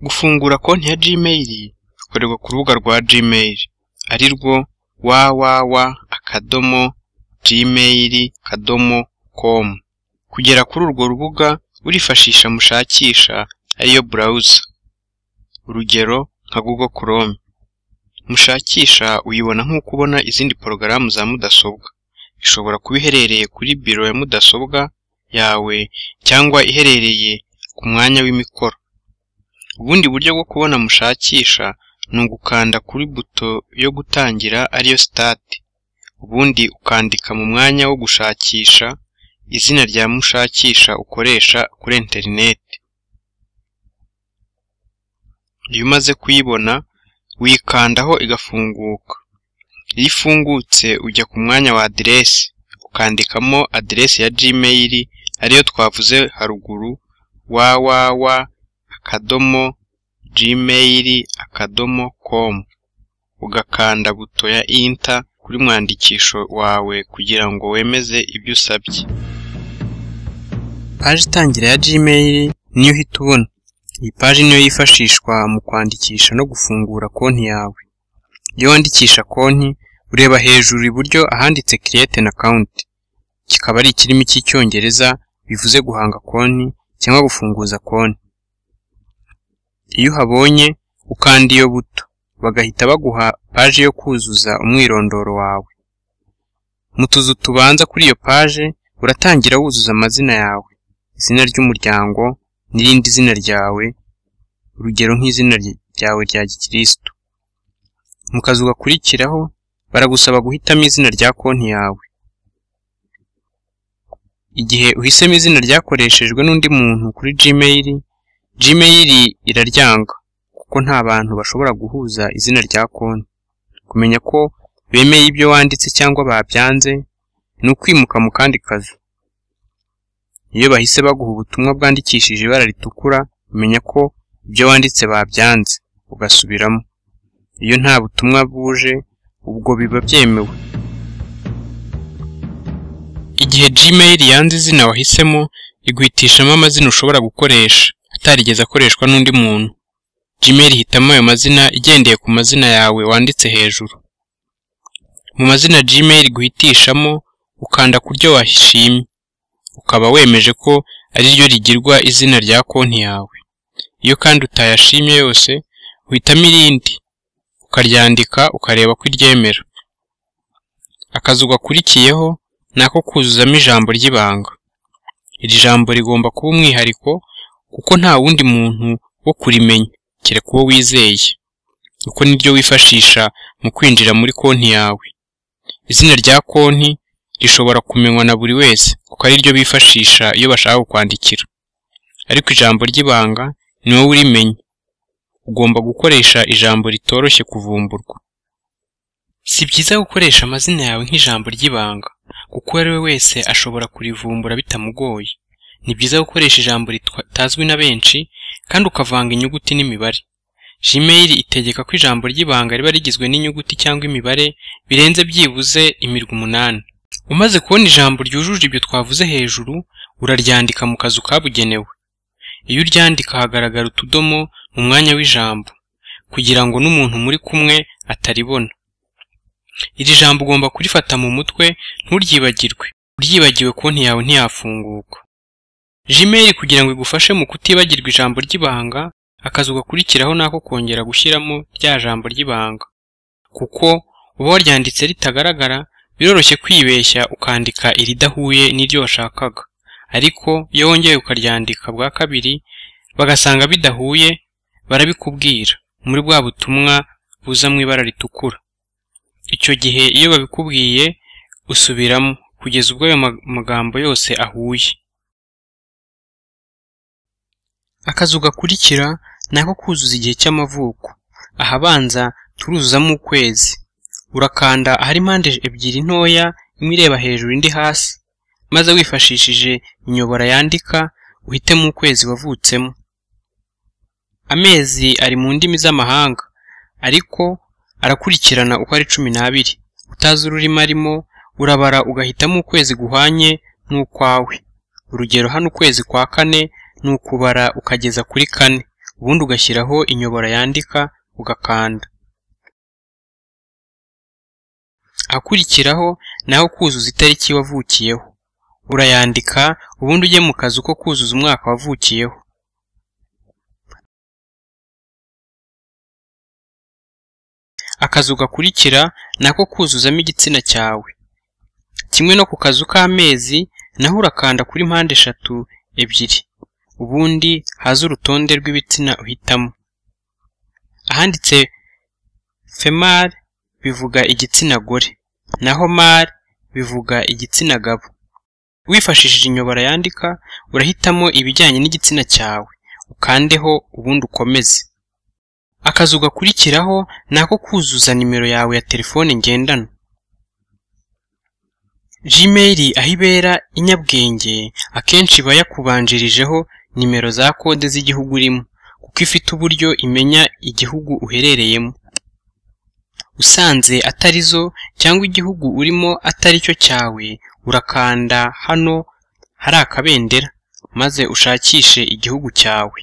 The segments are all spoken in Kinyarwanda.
Gufungura konti ya Gmail bikorerwa ku rubuga rwa Gmail, ari rwo www.gmail.com. Kugera kuri urwo rubuga urifashisha mushakisha, ariyo browser, urugero nka Google Chrome. Mushakisha uyibona nk'uko ubona izindi porogaramu za mudasobwa. Ishobora kuba iherereye kuri biro ya mudasobwa yawe cyangwa iherereye ku mwanya w'imikoro. Ubundi buryo bwo kubona mushakisha ni ugukanda kuri buto yo gutangira, ariyo Start, ubundi ukandika mu mwanya wo gushakisha izina rya mushakisha ukoresha kuri interineti. Iyo umaze kuyibona uyikandaho igafunguka. Iyo ifungutse ujya ku mwanya wa aderesi, ukandikamo aderesi ya Gmail, ariyo twavuze haruguru, www.gmail.com, ugakanda buto ya Enter kuri mwandikisho wawe kugira ngo wemeze ibyo usabye. Paji itangira ya Gmail niyo uhita ubona. Iyi paji niyo yifashishwa mu kwandikisha no gufungura konti yawe. Iyo wandikisha konti, ureba hejuru iburyo ahanditse "Create an account", kikaba ari ikirimi cy'Icyongereza bivuze guhanga konti cyangwa gufunguza konti. Iyo uhabonye ukanda iyo buto, bagahita baguha paji yo kuzuza umwirondoro wawe. Mu tuzu tubanza kuri iyo paje uratangira wuzuza amazina yawe, izina ry'umuryango n'irindi zina ryawe, urugero nk'izina ryawe rya gikirisitu. Mu kazu gakurikiraho baragusaba guhitamo izina rya konti yawe. Igihe uhisemo izina ryakoreshejwe n'undi muntu kuri Gmail, Gmail iraryanga kuko nta bantu bashobora guhuza izina rya konti. Kumenya ko bemeye ibyo wanditse cyangwa babyanze ni ukwimuka mu kandi kazu. Iyo bahise baguha ubutumwa bwandikishije ibara ritukura, umenya ko ibyo wanditse babyanze, ugasubiramo. Iyo nta butumwa buje, ubwo biba byemewe. Igihe Gmail yanze izina wahisemo, iguhitishamo amazina ushobora gukoresha atarigeze akoreshwa n'undi muntu. Gmail ihitamo ayo mazina igendeye ku mazina yawe wanditse hejuru. Mu mazina Gmail iguhitishamo, ukanda ku ryo washimye, ukaba wemeje ko ari ryo rigirwa izina rya konti yawe. Iyo kandi utayashimye yose, uhitamo irindi, ukaryandika ukareba ko iryemera. Akazu gakurikiyeho ni ako kuzuzamo ijambo ry'ibanga. Iri jambo rigomba kuba umwihariko kuko nta wundi muntu wo kurimenya kereka uwo wizeye, kuko niryo wifashisha mu kwinjira muri konti yawe. Izina rya konti rishobora kumenywa na buri wese kuko ari ryo bifashisha iyo bashaka kukwandikira, ariko ijambo ry'ibanga ni wowe urimenya. Ugomba gukoresha ijambo ritoroshye kuvumburwa. Si byiza gukoresha amazina yawe nk'ijambo ry'ibanga kuko uwo ari we wese ashobora kurivumbura bitamugoye. Ni byiza gukoresha ijambo ritazwi na benshi kandi ukavanga inyuguti n'imibare. Gmail itegeka ko ijambo ry'ibanga riba rigizwe n'inyuguti cyangwa imibare birenze byibuze imirwi 8. Umaze kubona ijambo ryujuje ibyo twavuze hejuru, uraryandika mu kazu kabugenewe. Iyo uryandika hagaragara utudomo mu mwanya w'ijambo kugira ngo n'umuntu muri kumwe ataribona. Iri jambo ugomba kurifata mu mutwe nturyibagirwe. Uryibagiwe konti yawe ntiyafunguka. Gmail kugira ngo igufashe mu kutibagirwa ijambo ry'ibanga, akazu gakurikiraho nako kongera gushyiramo rya jambo ry'ibanga. Kuko uba waryanditse ritagaragara, biroroshye kwibeshya ukandika iridahuye n'iryo washakaga. Ariko iyo wongeye ukaryandika bwa kabiri bagasanga bidahuye, barabikubwira muri bwa butumwa buza mu ibara ritukura. Icyo gihe iyo babikubwiye usubiramo kugeza ubwo ayo magambo yose ahuye. Akazu gakurikira ni ako kuzuza igihe cy'amavuko. Ahabanza turuzuzamo ukwezi. Urakanda ahari impande ebyiri ntoya, imwe ireba hejuru indi hasi, maze wifashishije inyobora yandika uhitemo ukwezi wavutsemo. Amezi ari mu ndimi z'amahanga ariko arakurikirana uko ari 12. Utazi ururimi arimo urabara ugahitamo ukwezi guhwanye n'ukwawe. Urugero hano ukwezi kwa kane ni ukubara ukageza kuri 4, ubundi ugashyiraho inyobora yandika ugakanda. Ahakurikiraho naho kuzuza itariki wavukiyeho. Urayandika ubundi ujye mu kazu ko kuzuza umwaka wavukiyeho. Akazu gakurikira nako kuzuzamo igitsina cyawe. Kimwe no ku kazu k'amezi naho urakanda kuri mpande eshatu ebyiri, ubundi haze urutonde rw'ibitsina uhitamo. Ahanditse female bivuga igitsina gore, naho male bivuga igitsina gabo. Wifashishije inyobora yandika urahitamo ibijyanye n'igitsina cyawe, ukandeho ubundi ukomeze. Akazu gakurikiraho nako kuzuza nimero yawe ya telefone ngendanwa. Gmail aho ibera inyabwenge akenshi iba yakubanjirijeho nimero za kode z'igihugu urimo, kuko ifite uburyo imenya igihugu uherereyemo. Usanze atari zo cyangwa igihugu urimo atari cyo cyawe, urakanda hano hari akabendera maze ushakishe igihugu cyawe.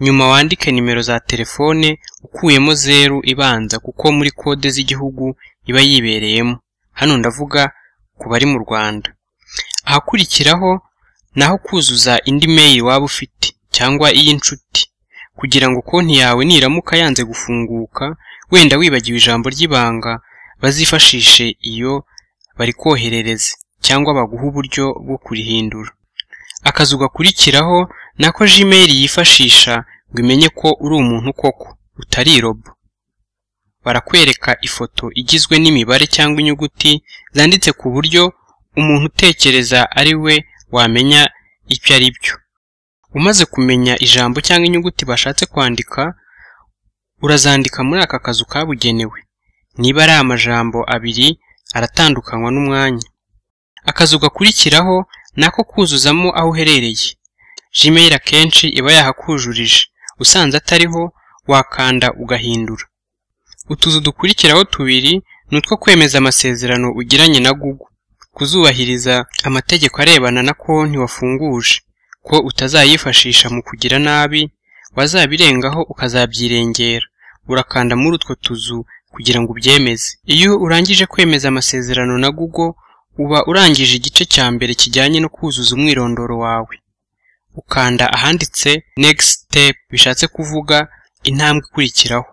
Nyuma wandike nimero za telefone ukuyemo 0 ibanza kuko muri kode z'igihugu iba yibereyemo. Hano ndavuga ku bari mu Rwanda. Ahakurikiraho naho kuzuza indi mail waba ufite cyangwa iy'inshuti, kugira ngo konti yawe niramuka yanze gufunguka wenda wibagiwe ijambo ry'ibanga bazifashishe iyo barikoherereze cyangwa baguhe uburyo bwo kurihindura. Akazu gakurikiraho nako Gmail yifashisha ngo imenye ko uri umuntu koko utari robo. Barakwereka ifoto igizwe n'imibare cyangwa inyuguti zanditse ku buryo umuntu utekereza ari we wamenya icyo ari byo. Umaze kumenya ijambo cyangwa inyuguti bashatse kwandika, urazandika muri aka kazu kabugenewe. Niba ari amajambo abiri aratandukanywa n'umwanya. Akazu gakurikiraho nako kuzuzamo aho uherereye. Gmail akenshi iba yahakujurije, usanze atariho wakanda ugahindura. Utuzu dukurikiraho tubiri ni utwo kwemeza amasezerano ugiranye na Google, kuzubahiriza amategeko arebana na konti wafunguje, ko utazayifashisha mu kugira nabi, wazabirengaho ukazabyirengera. Urakanda muri utwo tuzu kugira ngo ubyemeze. Iyo urangije kwemeza amasezerano na Google, uba urangije igice cya mbere kijyanye no kuzuza umwirondoro wawe. Ukanda ahanditse next step bishatse kuvuga intambwe ikurikiraho,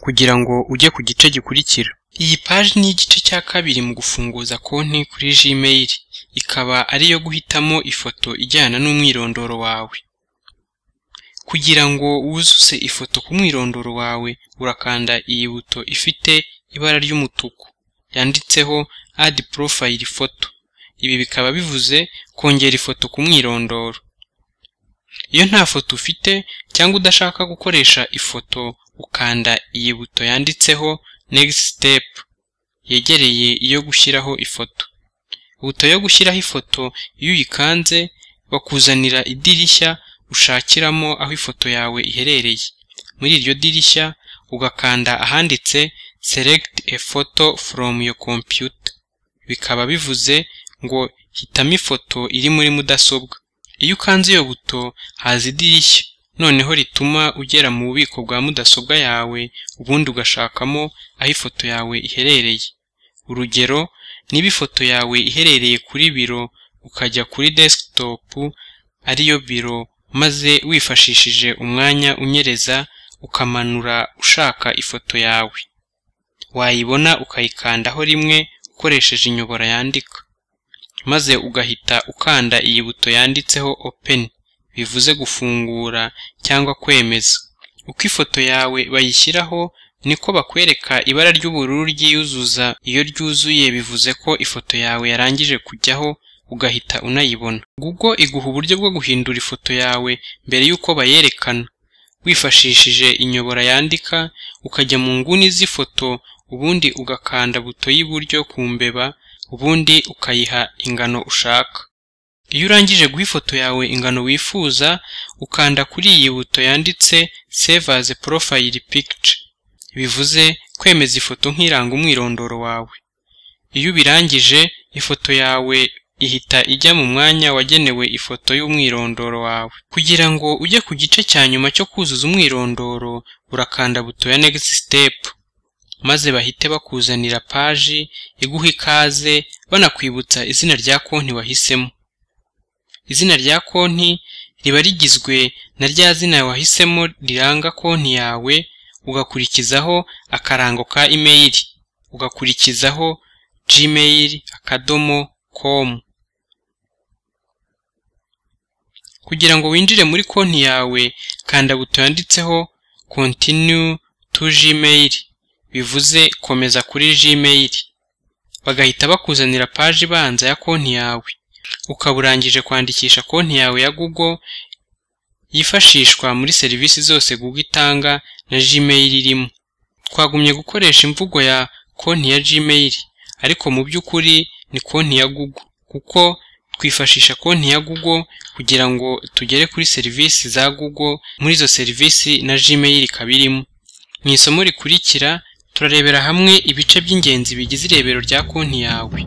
kugira ngo ujye ku gice gikurikira. Iyi paji ni igice cya kabiri mu gufunguza konti kuri Gmail, ikaba ari iyo guhitamo ifoto ijyana n'umwirondoro wawe. Kugira ngo wuzuze ifoto ku mwirondoro wawe, urakanda iyi buto ifite ibara ry'umutuku yanditseho add profile photo. Ibi bikaba bivuze kongera ifoto ku mwirondoro. Iyo nta foto ufite cyangwa udashaka gukoresha ifoto, ukanda iyi buto yanditseho next step yegereye iyo gushyiraho ifoto. Buto yo gushyiraho ifoto iyo uyikanze bakuzanira idirishya ushakiramo aho ifoto yawe iherereye. Muri iryo dirishya ugakanda ahanditse select a photo from your computer, bikaba bivuze ngo hitamo ifoto iri muri mudasobwa. Iyo ukanze iyo buto haza idirishya noneho rituma ugera mu bubiko bwa mudasobwa yawe, ubundi ugashakamo aho ifoto yawe iherereye. Urugero, niba ifoto yawe iherereye kuri biro, ukajya kuri desktop ariyo biro, maze wifashishije umwanya unyereza ukamanura ushaka ifoto yawe. Wayibona ukayikandaho rimwe ukoresheje inyobora yandika, maze ugahita ukanda iyi buto yanditseho open, bivuze gufungura cyangwa kwemeza. Uko ifoto yawe bayishyiraho niko bakwereka ibara ry'ubururu ryiyuzuza. Iyo ryuzuye bivuze ko ifoto yawe yarangije kujyaho, ugahita unayibona. Google iguha uburyo bwo guhindura ifoto yawe mbere y'uko bayerekana, wifashishije inyobora yandika, ukajya mu nguni z'ifoto, ubundi ugakanda buto y'iburyo ku mbeba, ubundi ukayiha ingano ushaka. Iyo urangije guha ifoto yawe ingano wifuza, ukanda kuri iyi buto yanditse save as profile picture, bivuze kwemeza ifoto nk'iranga umwirondoro wawe. Iyo ubirangije ifoto yawe Ihita ijya mu mwanya wagenewe ifoto y'umwirondoro wawe. Kugira ngo ujye ku gice cya nyuma cyo kuzuza umwirondoro, urakanda buto ya Next Step, maze bahite bakuzanira paji iguha ikaze banakwibutsa izina rya konti wahisemo. Izina rya konti riba rigizwe na rya zina wahisemo riranga konti yawe, ugakurikizaho akarango ka imeyili, ugakurikizaho gmail.com. Kugira ngo winjire muri konti yawe, kanda buto yanditseho Continue to Gmail, bivuze komeza kuri Gmail. Bagahita bakuzanira paji ibanza ya konti yawe. Ukaba urangije kwandikisha konti yawe ya Google yifashishwa muri serivisi zose Google itanga na Gmail irimo. Twagumye gukoresha imvugo ya konti ya Gmail, ariko mu by'ukuri ni konti ya Google, kuko twifashisha konti ya Google kugira ngo tugere kuri serivisi za Google, muri izo serivisi na Gmail ikaba irimo. Mu isomo rikurikira turarebera hamwe ibice by'ingenzi bigize irebero rya konti yawe.